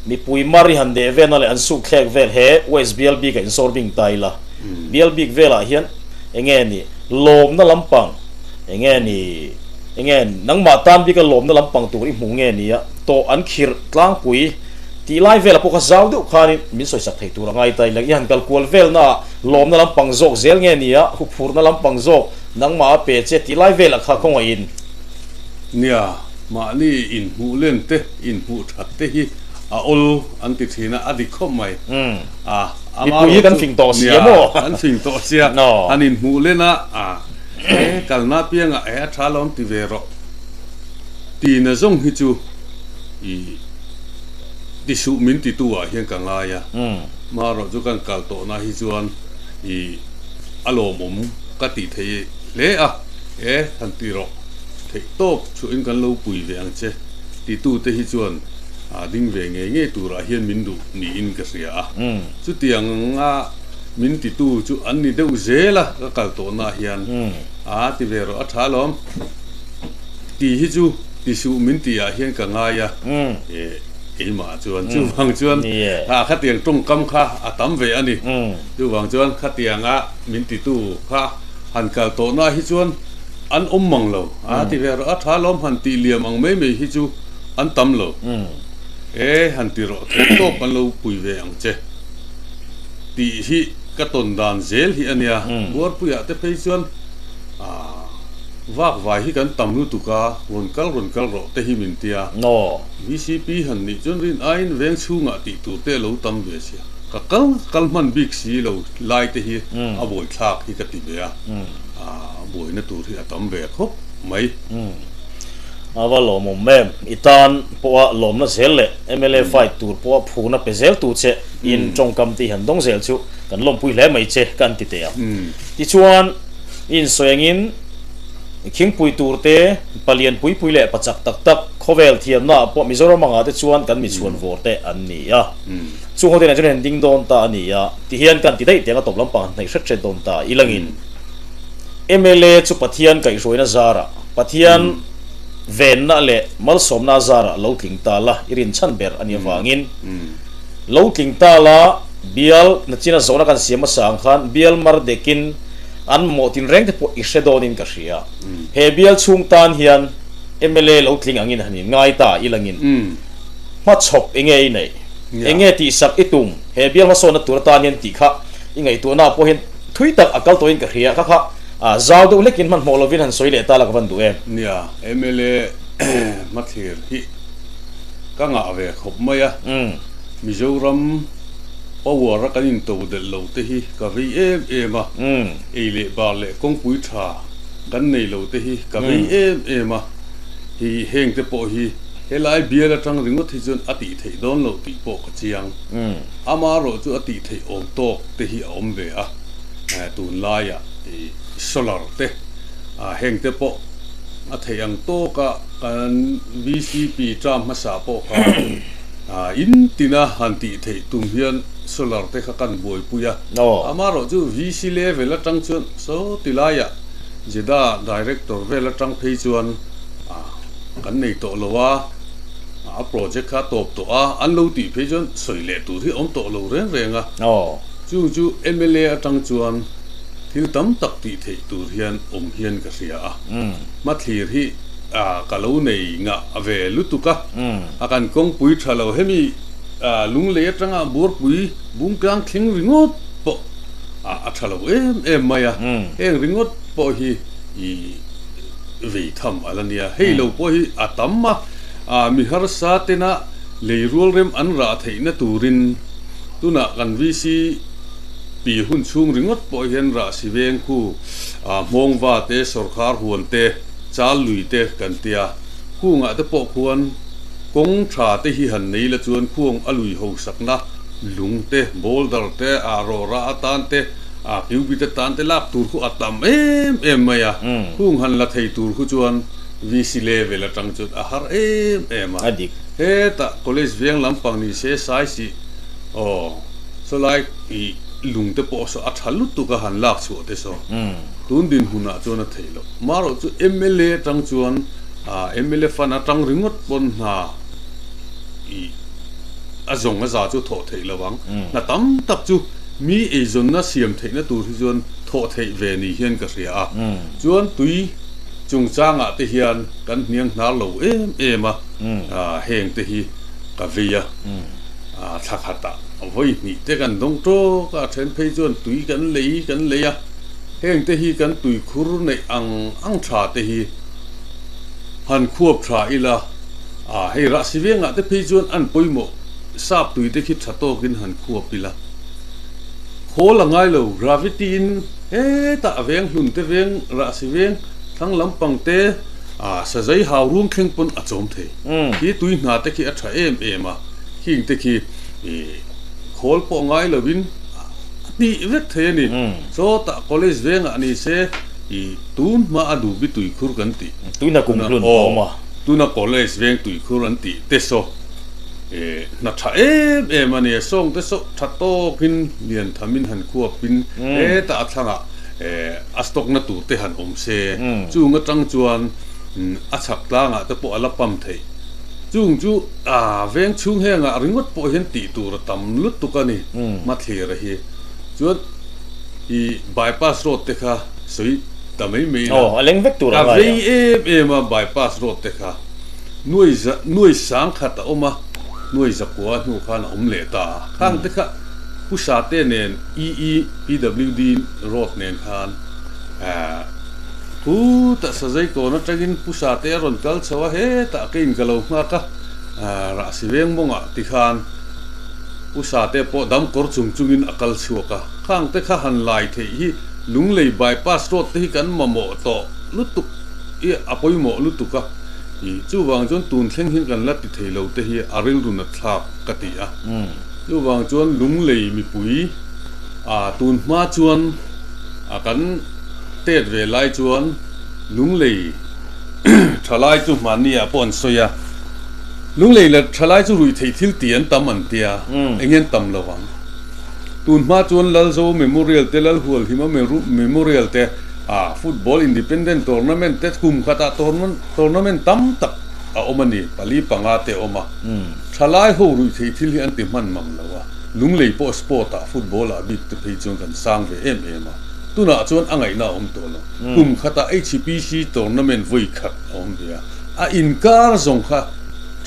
A: mipui mar i han deh velna leh an suk thlek vel he West bial bik a insawr bing ta ila bial bik velah hian eng nge ni lawmna lampang eng nge ni eng nge nangmah tan bika lawmna lampang tur i hmuh nge nia tawh an khirh tlangpui tih lai velah pawh kha zau deuh khanin min sawisak thei tur a ngai ta ila i han kal kual velnaah Lawmna lampang zawk zel nge nia, huphurhna lampang zawk nangmah a pe che tih lai velah kha khawngaihin.
B: Nia, mahni inhmuh len te, inhmuh that te hi a awl an ti thin a, a dik khawp mai. A, ama
A: Mipui hi kan fing tawh sia maw?
B: Nia, kan fing tawh sia. An inhmuh len a, a, e kalna apiangah e a tha lo an ti ve rawh tihna zawng hi chu i ti suh min titu ah hian ka ngai a. Marawh chu kan kal tawhna hi chuan i a lawmawm ka tih thei hle a, e han ti rawh, theih tawp chhuahin kan lo pui ve ang che titute hi chuan a ding ve ngei ngei turah hian min duh niin ka hria a. Chutianga min titu chu an ni deuh zel a ka kal tawhna hian a ti ve rawh a tha alawm tih hi chu ti suh min tihah hian ka ngai a, e. Keimah chuan chuvang chuan khatiang tawngkam kha a tam ve a ni. Chuvang chuan khatianga min titu kha han kal tawhna hi chuan an awm mang lo. A ti ve rawh, a tha lawm han tih liam ang mai mai hi chu an tam lo. E han ti rawh, theih tawp an lo pui ve ang che tih hi ka tawn dan zel hi a nia. Buarpuiah te phei chuan vak vai hi kan tam lutuk a, rawn kal rawn kal rawh te hi min tia. VCP han nih chuan rin aiin veng chhungah tih tur te a lo tam ve sia. Ka kal kal hman bik si lo lai te hi a buai thlak hi ka ti ve a, a buaina tur hi a tam ve khawp mai.
A: A va lawmawm em? I tan pawha lawmna zel leh mla fight tur pawha phurna pe zel tu che in tawngkam te hi han dawng zel chu kan lawmpui hle mai che ka an ti teh ang. Tichuan i insawi angin Khingpui tur te, palian pui pui leh pachak tak tak khawvel thiamna ah pawh Mizoram angah te chuan kan michhuan vawr te an ni a. Chung ho te nen chuan han ding dawn ta a ni a, ti hian kan ti daih tiang a tawp lampang han hnaih hret hret dawn ta ilangin mla chu Pathian kaihhruaina zarah, Pathian venna leh malsawmna zarah lo tling ta la i rinchhan ber a nih avangin lo tling ta la bial nachina zawhna kan siam hmasa ang khan bial mar dekin An mamawh tinreng te pawh i hre dawnin ka hria. He bial chhung tan hian mla lo tling angin han in ngai ta ilangin hmachhawp enge i neih? Enge tihsak i tum? He bial hmasawnna tur atan hian tih kha i ngaihtuahna ah pawh hian thui tak a kal tawhin ka hria. Kha kha zau deuh hlekin hmanhmawh lovin han sawi leh ta la ka van duh em?
B: Nia, mla hmathlir hi ka ngah ve khawp mai a. Mizoram Power a kan into delh lo te hi ka vei em em a, ei leh bar leh kawngpui tha kan nei lo te hi ka vei em em a, hi heng te pawh hi helai bial atang ringawt hi chuan a tih theih dawn loh tih pawh ka chiang. Amaherawh chu a tih theih awm tawk te hi a awm ve a, tunlaiah solar te heng te pawh a theih ang tawka kan VCP term hmasa pawh kha In tina han tih theih tum hian solar te kha kan buaipui a, amaherawh chu VC level atang chuan saw ti laiah Jeddah director vel atang phei chuan kan nei tawh lo a, a project kha a tawp tawh a, an lo tih phei chuan sawi leh tur hi a awm tawh lo reng reng a, chung chu mla atang chuan thil tam tak tih theih tur hian awm hian ka hria a, hmathlir hi ka lo nei ngah ve lutuk a. A kan kawngpui tha lo hemi lunglei atanga buarpui bungtlang thleng ringawt pawh a tha lo em em mai a, heng ringawt pawh hi i vei tham a la nia. Hei lo pawh hi a tam a, mi harsa tena lei rual rem an rah theihna turin tunah kan VC. hun chhung ringawt pawh hian Rahsi veng khu Hmawngva te, Sawrkhar huan te, Chal lui te kan tia. Khungah te pawh khuan kawng tha te hi han nei la chuan khuang a lui hosakna lung te, boulder te, rawra atan te, cubit atan te lak tur khu a tam em em mai a. Khung han la thei tur khu chuan VC level atang chuan a har em em a. Hetah college veng lampang ni se Saisih aw sawlai ih lung te pawh saw a tha lutuk a han lak chhuah te saw tun dinhmunah chuan a theih loh. Marawh chu mla atang chuan mla fund atang ringawt pawn hna ih a zawng a za chu thawh theih lo ang. Hna tam tak chu mi eizawnna siam theihna tur hi chuan thawh theih ve ni hian ka hria a. Chuan tui chungchangah te hian kan hniang hnar lo em em a, heng te hi ka vei a. Thla khatah vawi hnih te kan dawng tawk a, a then phei chuan tui kan lei kan lei a, heng te hi kan tuikhur neih ang ang tha te hi han khuap tha ila, hei rahsi vengah te phei chuan an pawimawh sap tui te khi tha tawkin han khuap ila, khawl a ngai lo, gravity in hetah veng hlun te veng rahsi veng thlang lampang te sazai hau ruang thleng pawn a chawm thei, khi tui hna te khi a tha em em a. Khing te khi khawl pawh ngai lovin a tih vek thei a ni. Sawtah college vengah ni se tun hma a duhbi tuikhur kan tih.
A: Tuna kum hlun a awm a.
B: Tuna college veng tuikhur an tih te saw hna tha em em a ni. Sawng te saw tha tawkin lian thamin han khuapin hetah a thlangah a stock na tur te han awm se. Chung atang chuan a chhak tlangah te pawh a la pump theih. Chung chu veng chhung hengah ringawt pawh hian tih tur a tam lutuk a ni, Hmathlira hi. Chuan i bypass road te kha sawi ta mai mai ila.
A: Aw, a leng vek tur a
B: ngai a. Ka vei em em a bypass road te kha. Nuai za, nuai sang khat a awm a, nuai zakua hnu khan a awm leh ta a. Khang te kha Pu Sate nen EE PWD road nen khan Khutah Sazai kawn atangin Pu Sate a rawn kal chho a, hetah ka in ka lo nghak a, Rahsi veng mawngah tikhan Pu Sate pawh dam kawr chung chungin a kal chhuak a, khang te kha han lai theih hi Lunglei bypass road te hi kan mamawh tawh lutuk i a pawimawh lutuk a, ih chuvang chuan tun thleng hian kan la ti thei lo te hi a rilru nat thlak ka ti a, chuvang chuan Lunglei mipui ah tun hma chuan a kan Tet ve lai chuan Lunglei thalai chu hmanni ah pawh an sawi a, Lunglei leh thalai chu ruih theih thil tih an tam an tia, eng an tam lo ang. Tun hma chuan Lalzo Memorial te, Lalhualhima Memorial te, ah Football Independent Tournament te kum khatah tournament tam tak a awm a ni, pali panga te a awm a. Thalai ho ruih theih thil hi an ti hman mang lo a, Lunglei pawh sport ah football ah bik te phei chuan kan sang ve em em a. Tunah chuan a ngaihna a awm tawh lo. Kum khatah HPC tournament vawi khat a awm ve a, a inkar zawng kha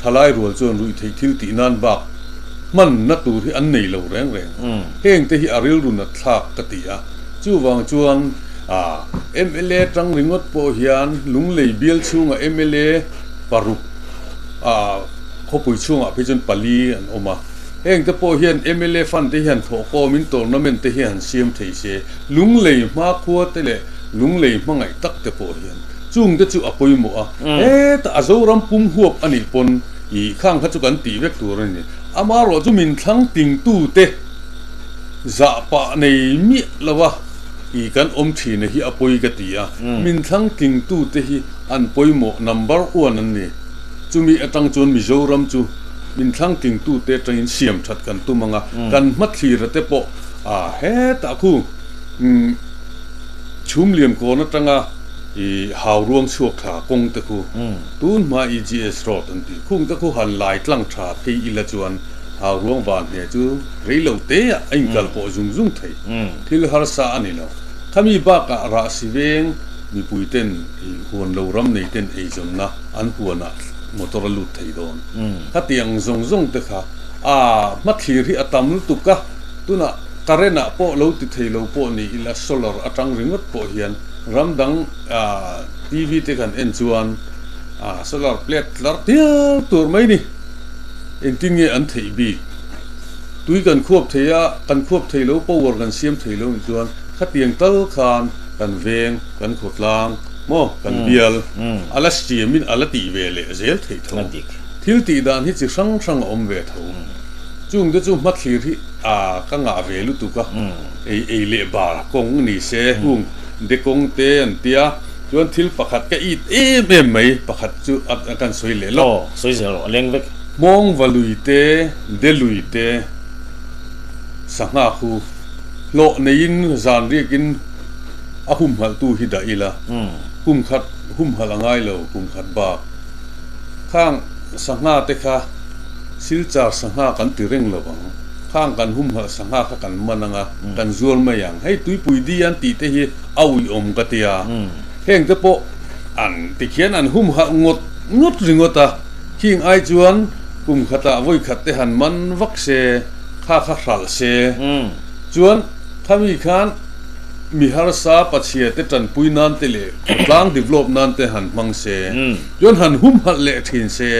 B: thalai rual chuan ruih theih thil tih nan bak hmanna tur hi an nei lo reng reng. Heng te hi a rilru nat thlak ka ti a, chuvang chuan mla tang ringawt pawh hian Lunglei bial chhungah mla paruk khawpui chhungah phei chuan pali an awm a. Heng te pawh hian mla fund te hian thawhkawmin tournament te hi han siam thei se, Lunglei hmakhua te leh Lunglei hmangaih tak te pawh hian chung te chu a pawimawh a, hetah a Zoram pum huap a nih pawn ih khang kha chu kan tih vek tur a ni. Amaherawh chu min thlang tingtu te zah pah nei miah lo a ih kan awm thin a hi a pawi ka ti a, min thlang tingtu te hi an pawimawh number one an ni. Chumi atang chuan Mizoram chu min thlang tlingtute atangin siam that kan tum ang a, kan hmathlira te pawh a hetah khu chhum liam kawn atanga i hau ruang chhuak tha kawng te khu tun hma EGS road an tih khung te khu han lai tlang tha phei ila chuan hau ruang van hne chu rei lo te ah a inkal pawh zung zung thei thil harsa a ni lo. Khami bakah rahsi veng mipui ten i huan lo ram nei ten eizawnna an huanah motor a lut thei dawn. Khatiang zawng zawng te kha a hmathlir hi a tam lutuk a, tunah current ah pawh lo ti thei lo pawh ni ila solar atang ringawt pawh hian ram dang TV te kan en chuan solar plate tlar tial tur mai ni. Engtin nge an theih bik? Tui kan khuap thei a, kan khuap thei lo, power kan siam thei lo nih chuan khatiang tal khan kan veng, kan khawtlang maw, kan bial a la siamin a la tih ve leh zel theih tho. Thil tih dan hi chi hrang hrang a awm ve tho. Chungte chu hmathlir hi a ka ngah ve lutuk a, ei ei leh bar kawng ni se hung de kawng te an tia chuan thil pakhat ka it em em mai pakhat chu a kan sawi leh lawk.
A: Aw, sawi zel rawh, a leng vek.
B: Hmawngva lui te, de lui te, sangha khu hlawh neiin zan riakin a humhalhtu hi dah ila, kum khat humhalh a ngai lo, kum khat bak. Khang sangha te kha Silchar sangha kan ti reng lo ang. Khang kan humhalh sangha kha kan man ang a, kan zuar mai ang. Hei tuipui di an tih te hi a uiawm ka ti a. Heng te pawh an ti khian an humhalh ngawt ngawt ringawt a. Khing ai chuan kum khatah vawi khat te han man vak se, kha kha hralh se. Chuan khami khan mi harsa pachhia te tanpui nan te leh khawtlang develop nan te han hmang se. Chuan han humhalh leh thin se.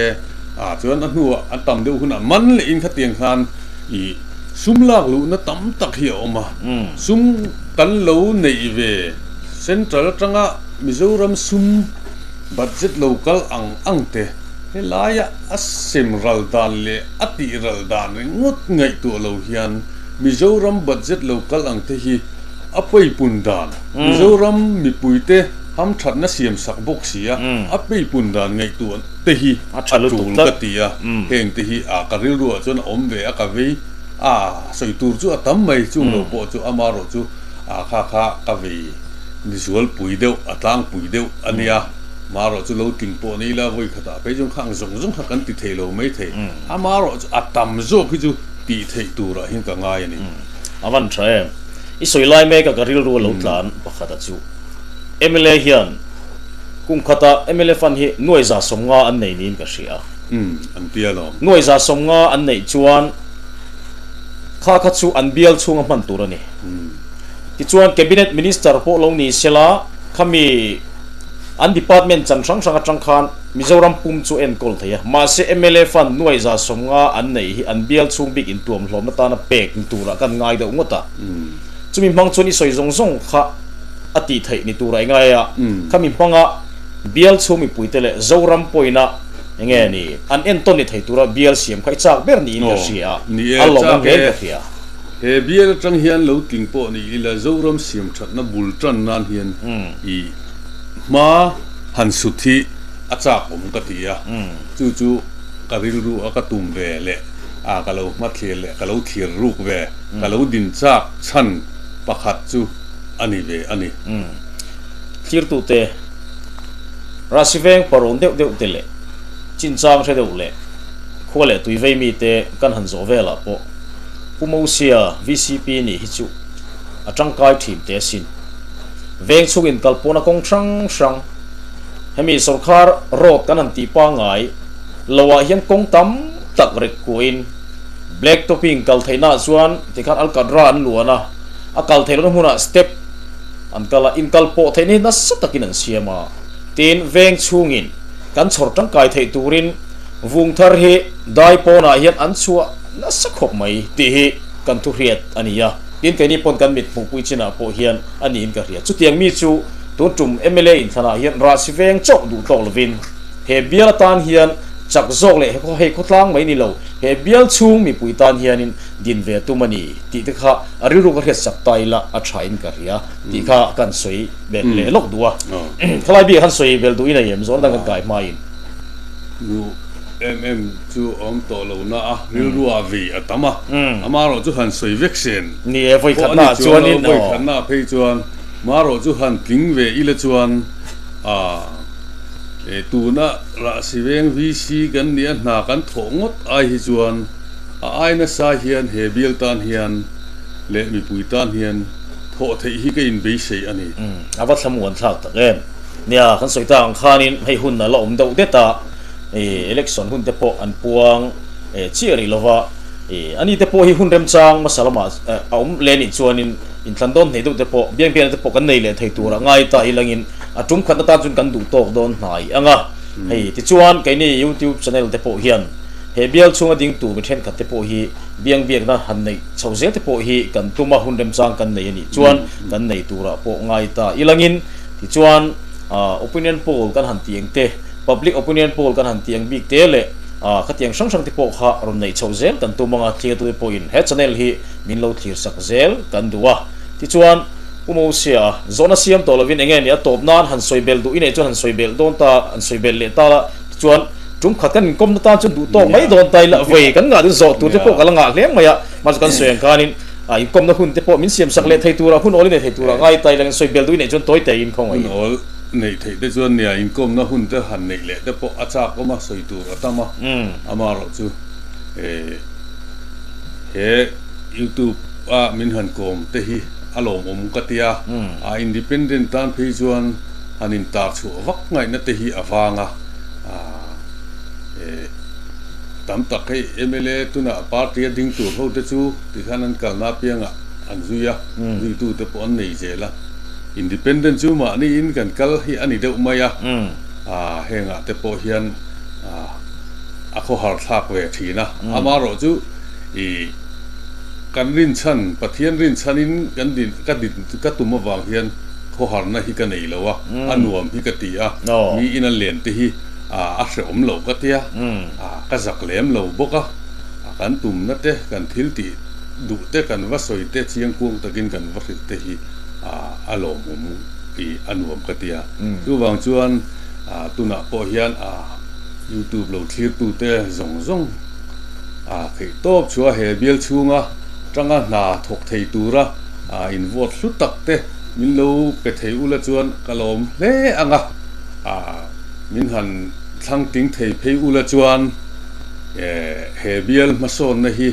B: Ah chuan a hnuah a tam deuh hunah man leh in khatiang khan ih sum lak luhna tam tak hi a awm a, sum kan lo neih ve central atanga Mizoram sum budget lo kal ang ang te helaia a sem ral dan leh a tih ral dan ringawt ngaihtuah lo hian Mizoram budget lo kal ang te hi a peipun dan Mizoram mipuite hamthatna siam sak bawk si a, a peipun dan ngaihtuah te hi a tul ka ti a, heng te hi a ka rilruah chuan a awm ve a, ka vei a, sawi tur chu a tam mai, chung lo pawh chu amarawh chu a kha kha ka vei ni zualpui deuh, a tlangpui deuh a nia, marawh chu lo tling pawh ni ila vawi khatah phei chuan khang zawng zawng kha kan ti thei lo mai thei, amarawh chu a tam zawk hi chu tih theih turah hian ka ngai a ni.
A: A van tha em? I sawi lai mek a ka rilru a lo tlan pakhat a chu mla hian Kum khatah mla fund hi nuai 150 an nei niin ka hria.
B: Umm, an ti alawm.
A: Nuai 150 an neih chuan kha kha chu an bial chhunga hman tur a ni. Tichuan Cabinet Minister pawh lo ni sela khami an department chan hrang hrang atang khan Mizoram pum chu enkawl thei a. Mahse mla fund nuai 150 an neih hi an bial chhung bik intuamhlawmna tana pek turah kan ngai deuh ngawt a. Chumi hmang chuan i sawi zawng zawng kha. a tih theih ni tura i ngai a, khami hmanga bial chhung mipuite leh Zoram pawina enge ni an entawn ni thei tura bial siam kha i chak ber niin ka hria a, a lawmawm hle ka hria.
B: He bial atang hian lo tling pawh ni ila Zoram siam thatna bul tan nan hian i hma han sut hi a chak awm ka ti a, chu chu ka rilru a ka tum ve leh a ka lo hmathlir leh ka lo thlir ruk ve, ka lo din chak chhan pakhat chu. a ni ve a ni.
A: Umm. Thirtute, Rasi veng parawn deuh deuh te leh chinchang hre deuh leh khua leh tui vei mite kan han zawh velah pawh Pu Mosia vcp nih hi chu a tangkai thin teh asin. Veng chhung inkalpawhna kawng hrang hrang, hemi sawrkhar road kan han tih pangngai loah hian kawng tam tak rek kuahin black topping kal theihnaah chuan tikhan alkatra an luan a, A kal theih lohna hmunah step an kal a, inkal pawh theihna hi nasa takin an siam a. Tin, veng chhungin kan chhawr tangkai theih turin vung thar hi dai pawnah hian an chhuah nasa khawp mai tih hi kan thu hriat a ni a. Tin, keini pawn kan mit hmuhpui chinah pawh hian a niin ka hria. Chutiang mi chu tun tum mla inthlanah hian rahsi veng chauh duh tawk lovin he bial atan hian chak zawk leh hei khawtlang mai ni lo, he bial chhung mipui tan hianin din ve tum a ni tih te kha a rilru ka hriat sak ta ila a tha in ka hria tih kha kan sawi belh leh lawk duh a. Khalai bik han sawi belh duh in a em zawrh dang kan kai hma in.
B: Nu em em chu a awm tawh lo na a, rilru ah vei a tam a, amarawh chu han sawi vek sen.
A: Ni e, vawi khatna ah chuan in
B: aw. Vawi khatna ah phei chuan marawh chu han tling ve ila chuan a tuna Rahsi Veng VC kan nih a hna kan thawh ngawt ai hi chuan A ai nasa hian he bial tan hian leh mipui tan hian thawh theih hi ka inbeisei a ni.
A: A va thlamuan thlak tak em. Nia, kan sawi tak ang khanin hei hun a la awm deuh det a, election hun te pawh an puang chiah rih lova, ani te pawh hi hun remchang hmasa lamah a awm leh anih chuanin inthlan dawn hneh deuh te pawh biang bialna te pawh kan nei leh thei turah ngai ta ilangin a tum khatna tan chuan kan duh tawk dawn hnai ang a. Hei tichuan keini youtube channel te pawh hian. He bial chhunga ding tur mi thenkhat te pawh hi biang biakna han neih chho zel te pawh hi kan tum a, hun remchang kan nei a nih chuan kan nei turah pawh ngai ta ilangin tichuan opinion poll kan han tih ang te, public opinion poll kan han tih ang bik te leh khatiang hrang hrang te pawh kha rawn neih chho zel kan tum anga thlirtute pawhin he channel hi min lo thlir sak zel kan duh a. Tichuan Pu Mosia a zawhna siam tawh lovin enge ni a tawp nan han sawi belh duh i neih chuan han sawi belh dawn ta han sawi belh leh ta la tichuan Tum khat kan inkawmna tan chuan duh tawk mai dawn ta ila vei kan ngah dun zawh tur te pawh ka la ngah hle mai a, mahse kan sawi ang khanin a inkawmna hun te pawh min siam sak leh thei tura hun awl i nei thei tura ngai ta ila kan sawi bel duh i neih chuan tawi te in khawngaih
B: Hun awl neih theih te chuan nia inkawmna hun te han neih leh te pawh a chak awm a, sawi tur a tam a, amaherawh chu he youtube a min han kawm te hi a lawmawm ka tia, a independent tan phei chuan han intar chhuah vak ngaihna te hi a vang a. Tam tak hei mla tunah party a ding tur ho te chu tikhan an kalna apiangah an zui a, zuitu te pawh an nei zel a. Independent chu mahniin kan kal hi a ni deuh mai a, hengah te pawh hian a khawhar thlak ve thin a. Amaherawh chu ih kan rinchhan, Pathian rinchhanin kan din ka din ka tum avang hian Khawharna hi ka nei lo a, a nuam hi ka ti a, mi ina len te hi a hrehawm lo ka tia, ka zak lem lo bawk a, kan tumna te, kan thil tih duh te, kan va sawi te chiangkuang takin kan va hrilh te hi a lawmawm i a nuam ka tia. Chuvang chuan tunah pawh hian YouTube lo thlirtute zawng zawng theih tawp chhuah he bial chhunga tanga hna thawk thei tura A in vote hlu tak te min lo pe thei ula chuan ka lawm hle ang a, a min han thlang ting thei phei ula chuan he bial hmasawnna hi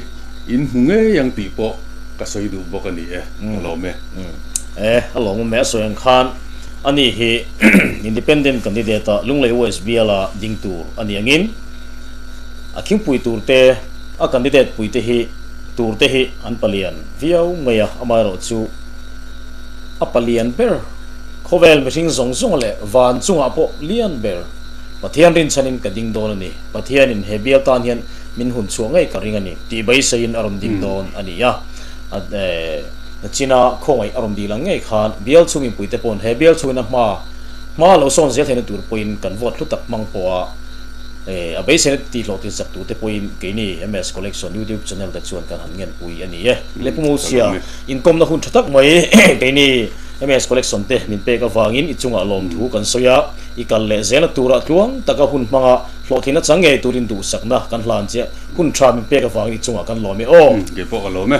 B: in hmu ngei ang tih pawh ka sawi duh bawk a ni e, ka lawm e.
A: E, a lawmawm e, a sawi ang khan ani hi Independent Candidate a Lunglei West biala ding tur a ni angin a khingpui tur te a candidate pui te hi tur te hi an palian viau mai a, amaherawhchu a palian ber, khawvel mihring zawng zawng leh van chungah pawh lian ber Pathian rinchhanin ka ding dawn a ni, Pathianin he bial tan hian min hun chhuah ngei ka ring a ni tih beiseiin a rawn ding dawn a ni a, nachina khawngaih a rawn dil ang ngei khan bial chhung inpuite paw'n he bial chhungin a hma hma lo sawn zel theihna tur pawhin kan vote hlu tak hmang pawh a. A beiseina tih hlawh tin sak tute pawhin keini MS Collection YouTube channel te chuan kan han ngenpui a ni e. Le Pu Mosia, inkawmna hun tha tak mai keini MS Collection te min pek avangin i chungah lawmthu kan sawi a, i kal leh zelna turah tluang taka hun hmanga hlawhtlinna chang ngei turin duhsakna kan hlan che, hun tha min pek avangin i chungah kan lawm e aw.
B: Kei pawh ka lawm e.